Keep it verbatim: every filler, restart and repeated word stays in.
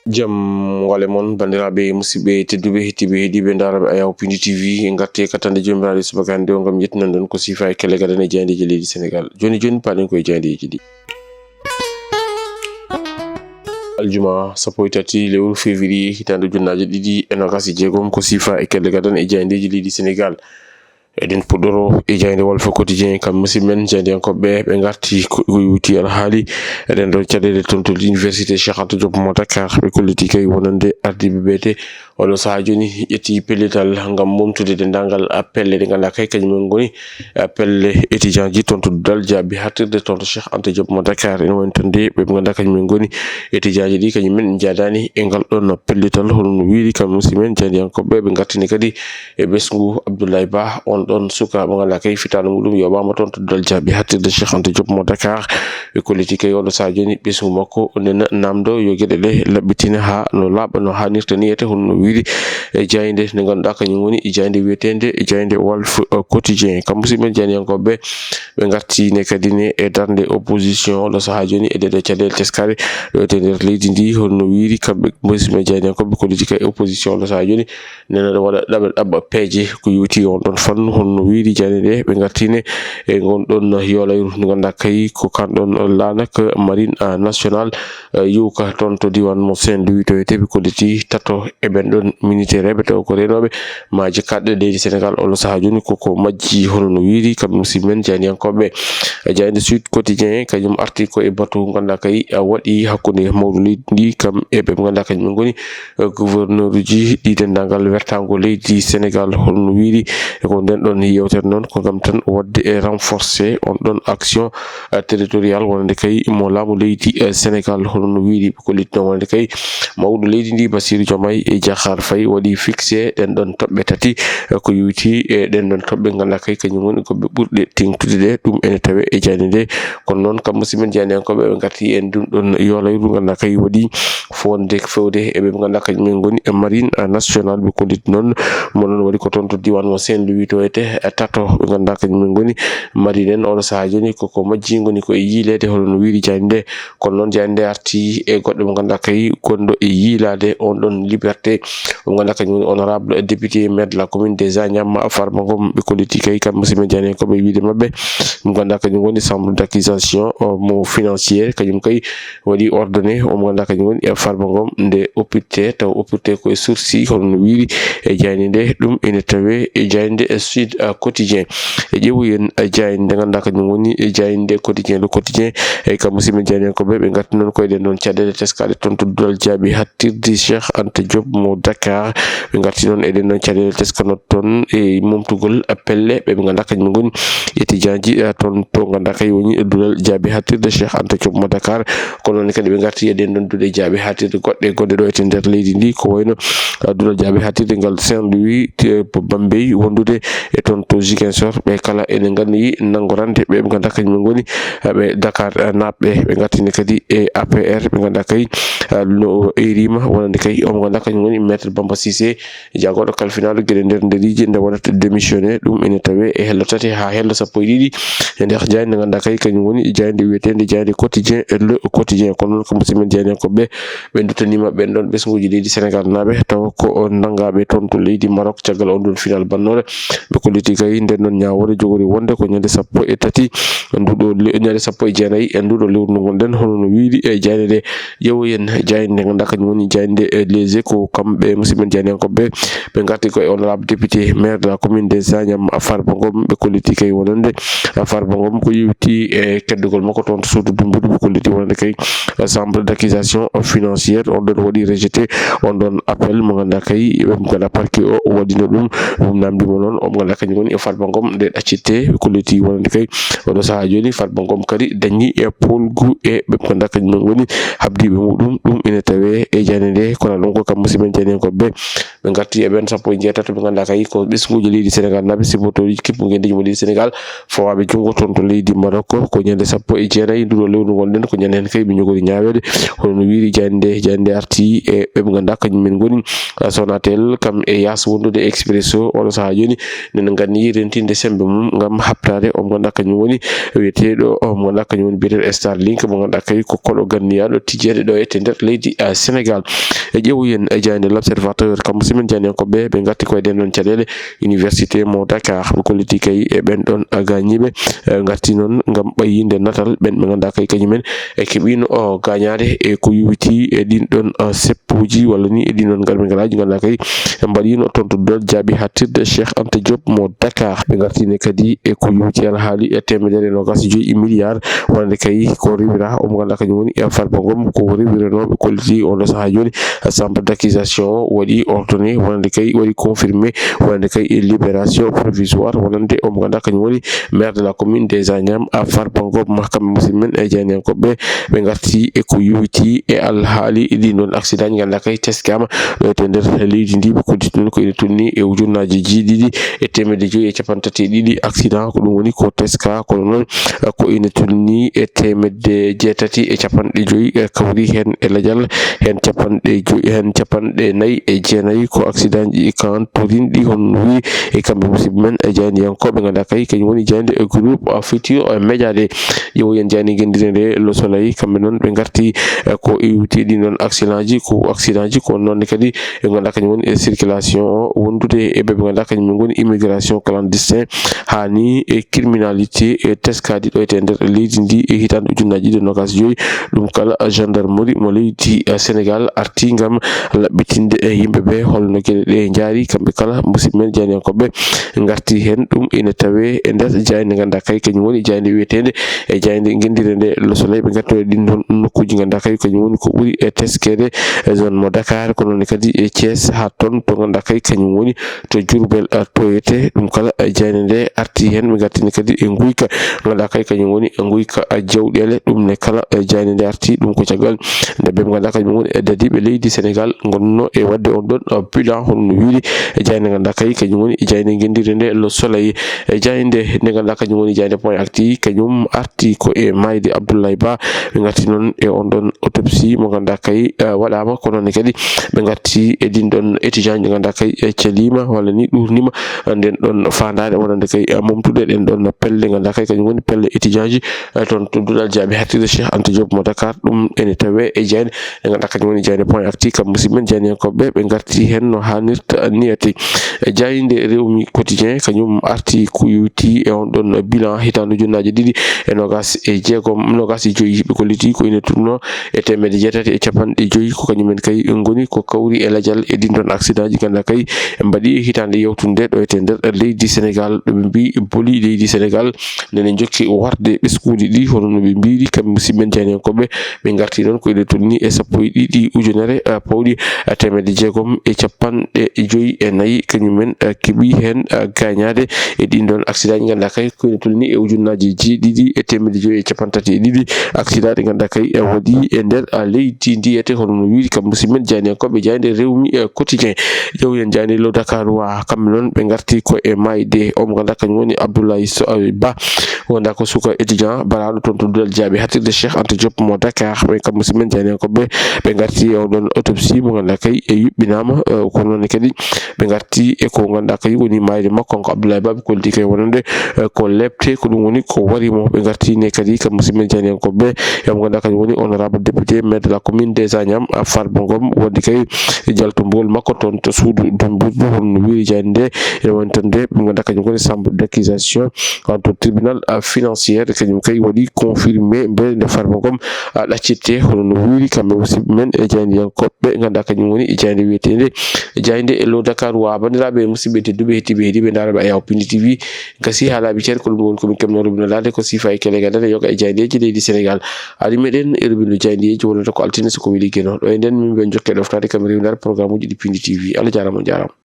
Jam ngole mon, banndiraaɓe, musidɓe tedduɓe, heɗtiiɓe, heɗiiɓe, ndaaraaɓe Ayaw Pindi T V, en ngartii e kattanɗe joomiraaɗe subaka hannde o ngam yettinan ɗon ko siifa e kelle gadane e jaayndeeji leydi Senegaal. Jooni jooni, paaɗen ko e jaayndeeji ɗi. Aljuma sappo e tati lewru février, hitaande ujunnaaje ɗiɗi e noogaas e jeegom, ko siifa e kelle gadane e jaayndeeji leydi Senegaal. Eɗen puɗɗoro e jaaynde Walf Quotidien, kam musidɓe men jaayndiyankooɓe, ɓe ngartii ko ko yowiti alhaali eɗen ɗo caɗeele toon to Université Cheikh Anta Diop mo Dakar. Ɓe kolliti kay wonande ardiiɓe ɓe te oɗo sahaa jooni ƴetti pellital ngam momtude denndaangal pelle ɗe ngannduɗaa kay kañum en ngoni pelle étudiant ji toon to duɗal jaabi haaɗtirde toon to Cheikh Anta Diop mo Dakar. Ene woni tan de ɓe ngannduɗaa kañum en ngoni étudiant ji ɗi kañum en njaadaani e ngal ɗoon pellital, hono no wiiri kam musidɓe men jaayndiyankooɓe. Ɓe ngartini kadi e ɓesngu Abdoulaye Ba, on ɗon suka mo ngannduɗaa kay fitaandu muɗum yoɓaama toon to duɗal jaabi haaɗtirde Cheikh Anta Diop mo Dakar. Ɓe kolliti kay oɗo sahaa jooni ɓesngu makko nena naamndo yo geɗe ɗe laɓɓitine haa no laaɓa no haanirta ni, ete hono no wiiri e jaaynde nde ngannduɗaa kañum woni jaaynde wiyeteende jaaynde Walf, eh, Quotidien. Kam musidɓe men jaayndiyankooɓe, ɓe ngartii ne kadi ne e darnde opposition oɗo sahaa jooni e ɗeɗo caɗeele teskaade ɗo e nder leydi ndi, hono no wiiri kamɓe musidɓe men jaayndiyankooɓe, kolliti kay opposition oɗo sahaa jooni nena ɗo waɗa ɗaɓa ɗaɓɓa peeje ko yowiti on ɗon fannu, hono no wiiri jaaynde nde. Ɓe ngartine e ngon ɗon yoolayru ndu ngannduɗaa kay ko kan ɗon laanak marine, ah, national, eh, yowka toon to diiwaan mo Saint-Louis to e teɓi kolliti tato e ɓen ɗon militaire ɓe taw ko reenooɓe maaje kaɗɗe leydi Senegaal oɗo sahaa jooni koko majji, hono no wiiri kamɓe musidɓe men jaayndiyankooɓe. E jaaynde Sud Quotidien kañum arti ko e batu ngannduɗaa kay, ah, waɗi hakkunde mawɗo leydi ndi kam e ɓe ngannduɗaa kañum en ngoni eh, gouverneur uji ɗi denndaangal wertaango leydi Senegaal, hono no wiiri. E ko nden ɗon yewtere noon ko ngam tan waɗde e renforcer on ɗon action, eh, territorial wonande kay mo laamu leydi, eh, Senegaal, hono no wiiri. Ɓe kolliti noon wonande kay mawɗo leydi ndi Bassirou Diomaye Diakhar Faye waɗi fixé ɗen ɗon toɓɓe tati, eh, ko yowiti e ɗen ɗon toɓɓe ngannduɗaa kay kañum woni ko ɓe ɓurɗe teeŋtude ɗe. Ɗum ene tawee e jaaynde nde. Kono noon kam musidɓe men jaayndiyankooɓe ɓe ngarti en ɗum ɗon yoolayru ngannduɗaa kay waɗi fewde fewde e ɓe ngannduɗaa kañum en ngoni e marine, ah, national. Ɓe kolliti noon mo noon waɗi ko toon to diiwaan mo Saint-Louis to ete, eh, tato ɓe ngannduɗaa kañum en ngoni marine en oɗo sahaa jooni koko majji ngoni ko e yiileede hono no wiiri jaaynde nde. Kono noon jaaynde nde arti e goɗɗo mo ngannduɗaa kay gonɗo e yiilaade on ɗon liberté. Mo ngannduɗaa kañum woni honorable député maire de la commune des Agnam Farba Ngom. Ɓe kolliti kay kam musidɓe men jaayndiyankooɓe e wiide maɓɓe mo ngannduɗaa kañum woni chambre d'accusation, o, mo financier kañum kay waɗi ordonné o mo ngannduɗaa kañum woni e Farba Ngom nde oppirte taw oppirte ko e sursis hono no wiiri e jaaynde nde. Ɗum ene tawee e jaaynde e Sud, ah, Quotidien. E ƴeewoyen, eh, jaaynde nde ngannduɗaa kañum woni, eh, jaaynde Quotidien, Le Quotidien. Eyi kam musidɓe jaayndiyankooɓe, ɓe ngarti noon ko e ɗen ɗon caɗeele teskaɗe toon to duɗal jaabi haaɗtirde Cheikh Anta Diop mo Dakar. Ɓe ngarti noon e ɗen ɗon caɗeele teskanooɗe toon e momtugol, eh, pelle ɓe ɓe ngannduɗaa kañum ngoni étudiant ji, eh, toon to ngannduɗaa kay woni duɗal jaabi haaɗtirde Cheikh Anta Diop mo Dakar. Kono noon kadi ɓe ngarti e ɗen ɗon duɗe jaabi haaɗtirde goɗɗe gonɗe ɗo e nder leydi ndi ko wayno, eh, duɗal jaabi haaɗtirde ngal Saint-Louis, eh, Bambey wondude e toon to Ziguinchor, ɓe kala ene nganndi nanngorande ɓe ɓe ngannduɗaa kañum en ngoni, eh, ɓe Dakar, eh, naaɓe. Ɓe ngartini kadi e A P R, ɓe ngannduɗaa kay, eh, no erima wonande kay omo ngannduɗaa kañum woni Maître Bamba Cissé, jaagorɗo kalfinaaɗo geɗe nder nderiiji nde waɗata démissionné. Ɗum ene tawee e hello tati haa hello sappo e ɗiɗi e nder jaaynde ngannduɗaa kay kañum woni jaaynde wiyeteende jaaynde Quotidien, eh, Le Quotidien. Kono noon ko musidɓe men jaayndiyankooɓe ɓe nduttaniima ɓen ɗon ɓesnguuji leydi Senegaal naaɓe, tawa ko on nanngaaɓe toon to leydi Maroc caggal on ɗon final bannoore. Ɓe kolliti kay nden ɗon ñaawoore jogori wonde ko ñande sappo e tati nduɗo le-, ñande sappo e jeenayi e nduɗo lewru ndu ngonɗen, hono no wiiri e jaaynde nde. Ƴeewoyen jaaynde nde ngannduɗaa kañum woni jaaynde, eh, Les Échos, kamɓe musidɓe men jaayndiyankooɓe ɓe ngarti ko e honorable député maire de la commune des Agnam Farba Ngom. Ɓe kolliti kay wonande Farba Ngom ko yewti e keddugol makko toon to suudu Dumbudu. Ɓe kolliti wonande kay chambre d'accusation financière, on ɗon waɗi rejeté on ɗon appel mo ngannduɗaa kay ɓe ngannduɗaa parquet o waɗino ɗum. Ɗum namndi mo noon omo ngannduɗaa kañum woni e Farba Ngom nde ɗaccitte. Ɓe kolliti wonande kay oɗo sahaa jooni Farba Ngom kadi dañi e polgu e ɓe ngannduɗaa kañum en ngoni habdiiɓe muɗum. Ɗum ene tawee e jaaynde nde. Kono ɗum ko kam musidɓe men jaayndiyankooɓe ɓe ngarti e ɓen sappo e jeetato ɓe ngannduɗaa kay ko ɓesnguuji leydi Senegaal naaɓe, sifortooji kippu ngenndiiji mo leydi Senegaal, fawaaɓe junngo toon to leydi Maroc. Ko ñande sappo e jeenayi nduɗo lewru ngonɗen, ko ñande heen kay ɓe njogori ñaaweede. Hono no wiiri jaaynde nde, jaaynde nde arti e ɓe ɓe ngannduɗaa kañum en ngoni, ah, Sonatel, kam e yaas wondude e Expresso. Oɗo sahaa jooni nene nganni rentinde semmbe mum ngam haɓtaade omo ngannduɗaa kañum woni wiyeteeɗo, omo ngannduɗaa kañum woni biyeteeɗo Starlink, mo ngannduɗaa kay ko koɗo ganniyaaɗo tijjeede ɗo e nder leydi, eh, Sénégal. E ƴeewoyen, eh, jaaynde L'Observateur, kam musidɓe men jaayndiyankooɓe, ɓe ngarti koye ɗen ɗon caɗeele. Université mo Dakar, ɓe kolliti kay e ɓen ɗon, eh, gaañiiɓe, eh, ngarti noon ngam ɓayyinde natal ɓen ɓe ngannduɗaa kay kañumen e keɓiino o gaañaade e ko yowiti e ɗin ɗon, eh, seppuuji walla ni e ɗin ɗon ngarme ngalaaji ngannduɗaa kay mbaɗiino toon to duɗal jaaɓi haaɗtirde Cheikh Anta Diop mo Dakar. Ɓe ngartine kadi e ko yowiti alhaali e teemedere e noogaas e joyi milliard, wonande kay ko rewira o mo ngannduɗaa kañum woni e Farba Ngom, ko rewiranooɓe kolliti on ɗo sahaa jooni. Chambre d'accusation o waɗi ordonné, wonande kay waɗi confirmé, wonande kay e libération provisoire, wonande o mo ngannduɗaa kañum woni maire de la commune des Agnam, a Farba Ngom. Kamɓe musidɓe men e jaayndiyankooɓe, ɓe ngarti e ko yowiti e alhaali ɗin ɗon accident ji ngannduɗaa kay teskaama ɗo e nder leydi ndi, ɓe kolliti noon ko ina tolni e ujunnaaji jeeɗiɗi e teemedde joyi e capanɗe tati e ɗiɗi accident, ko ɗum woni ko teska, kono noon, eh, ko ina tolni e teemedde jeetati e capanɗe joyi, eh, kawri heen e lajal, heen capanɗe joyi, heen capanɗe nayi e jeenayi ko accident ji kantorinɗi, hono no wiyi e kamɓe musidɓe men e jaayndiyankooɓe, ngannduɗaa kay kañum woni jaaynde e groupe, eh, Futurs Médias ɗe. Ƴeewoyen jaaynde ngenndiire nde Le Soleil, kamɓe noon ɓe ngarti, eh, ko iwti ɗin ɗon accident ji, ko accident ji, ko noon ne kadi ɓe ngannduɗaa kañum woni e circulation o wondude e ɓe ɓe ngannduɗaa kañum ngoni immigration clandestin, haa ni e criminalité e teskaadi ɗo e nder leydi ndi e hitaande ujunnaaji ɗiɗi e noogaas e joyi. Ɗum kala gendarmerie mo leydi, eh, Sénégal arti ngam laɓɓitinde e yimɓe ɓe holno geɗe ɗe njaari, kamɓe kala musidɓe men jaayndiyankooɓe ngarti heen. Ɗum ina tawee e nder jaaynde ngannduɗaa kay kañum woni jaaynde wiyeteende e jaaynde ngenndiire nde Le Soleil, ɓe ngarti e ɗin ɗon nokkuuji ngannduɗaa kay kañum woni ko ɓuri e teskeede e zone mo Dakar, ko noon kadi e Thiès, haa toon to ngannduɗaa kay kañum woni to Diourbel, eh, toyete. Ɗum kala, eh, jaaynde nde arti heen, ɓe ngartini kadi e nguyka ngannduɗaa kay kañum woni nguyka, eh, jawɗeele. Ɗum ne kala, eh, jaaynde nde arti ɗum ko caggal nde ɓe ngannduɗaa kañum woni e dadiiɓe leydi Sénégal ngonno e waɗde on ɗon, eh, bilan hono no wiiri e jaaynde ngannduɗaa kay kañum woni jaaynde ngenndiire nde Le Soleil. E jaaynde nde ngannduɗaa kañum woni jaaynde Point Actu, kañum arti ko e maayde Abdoulaye Ba. Ɓe ngarti noon e on ɗon autopsie mo ngannduɗaa kay, eh, waɗaama, ko noon ne kadi ɓe ngarti e ɗin ɗon étudiant ji ngannduɗaa kay, eh, caliima walla ni ɗuurnima, eh, nden ɗon faandaare wonande kay, eh, momtude ɗen ɗon pelle ngannduɗaa kay kañum woni pelle étudiant ji, eh, toon to duɗal jaaɓi haaɗtirde Cheikh Anta Diop mo Dakar. Ɗum ene tawee e jaaynde nde ngannduɗaa kañum woni jaaynde Point Actu, kam musidɓe men jaayndiyankooɓe ɓe ngarti heen no haanirta niyati. E jaaynde Rewmi Quotidien, kañum arti ko yowiti e on ɗon bilan hitaande ujunnaaji ɗiɗi e noogaas e jeegom, noogaas e joyi, ɓe kolliti ko ina tourno e teemedde jeetati e capanɗe joyi, ko kañum en kay ngoni ko kawri e lajal e ɗin ɗon accident ji ngannduɗaa kay mbaɗi hitaande yawtunde ɗo e nder leydi Sénégal, ɗo ɓe mbi boli leydi Sénégal nene jokki warde ɓeskuuji ɗi, hono no ɓe mbiri kamɓe musidɓe men jaayndiyankooɓe. Ɓe ngarti noon ko ina tolni e sappo e ɗiɗi ujunere, eh, pawɗi, eh, teemedde jeegom e capanɗe joyi e nayi, kañum en, eh, keɓi heen, eh, gaañaade e ɗin ɗon accident ji ngannduɗaa kay ko ina tolni e ujunnaaji jeeɗiɗi e teemedde joyi e capanɗe tati e ɗiɗi accident ɗi ngannduɗaa kay, eh, waɗi e nder, eh, leydi ndi, wiyete hono no wiiri kamɓe musidɓe men jaayndiyankooɓe jaaynde Rewmi, eh, Quotidien. Ƴeewoyen jaaynde Le Dakar wa, kamɓe noon ɓe ngarti ko e maayde o mo ngannduɗaa kañum woni Abdoulaye Sow Ba, wonda ko suka étudiant baraaɗo toon to duɗal jaaɓi haaɗtirde Cheikh Anta Diop mo Dakar. Ɓe kam musidɓe men jaayndiyankooɓe, ɓe ngarti e on ɗon autopsie mo ngannduɗaa kay e yuɓɓinaama, eh, ko noon kadi ɓe ngarti e ko ngannduɗaa kay woni maayde makko, kanko Abdoulaye Ba, ɓe kolliti kay wonande, eh, ko lepte, ko ɗum woni ko wari mo. Ɓe ngarti ne kadi kam musidɓe men jaayndiyankooɓe e mo ngannduɗaa kañum woni honorable député maire de la commune des Agnam, a Farba Ngom, wonde kay e jaltungol makko toon to suudu dummbirdu, hono no wiiri jaaynde nde. Ene woni tan nde ɓe ngannduɗaa kañum woni chambre d'accusation, wato tribunal, ah, financier, kañum kay waɗi confirmé mbele nde Farba Ngom, ah, ɗaccitte, hono no wiiri kamɓe musidɓe men e jaayndiyankooɓe, ngannduɗaa kañum woni e jaaynde wiyeteende jaaynde e Le Dakar wa. Banndiraaɓe musidɓe tedduɓe, heɗtiiɓe, heɗiiɓe, ndaarooɓe Ayaw Pindi T V, gasi haa laaɓi cer, ko ɗum woni ko min keɓnoo rubinandaade ko siifa e keleegal nde yoga e jaayndeeji leydi Sénégal. Ari meɗen e rubindu jaayndeeji wonata ko altine so ko weli Geno. Ɗo e nden min mbiyen jokke ɗoftaade kam rewindaade programme uji ɗi Pindi T V. Allah jaaraama, on jaaraama.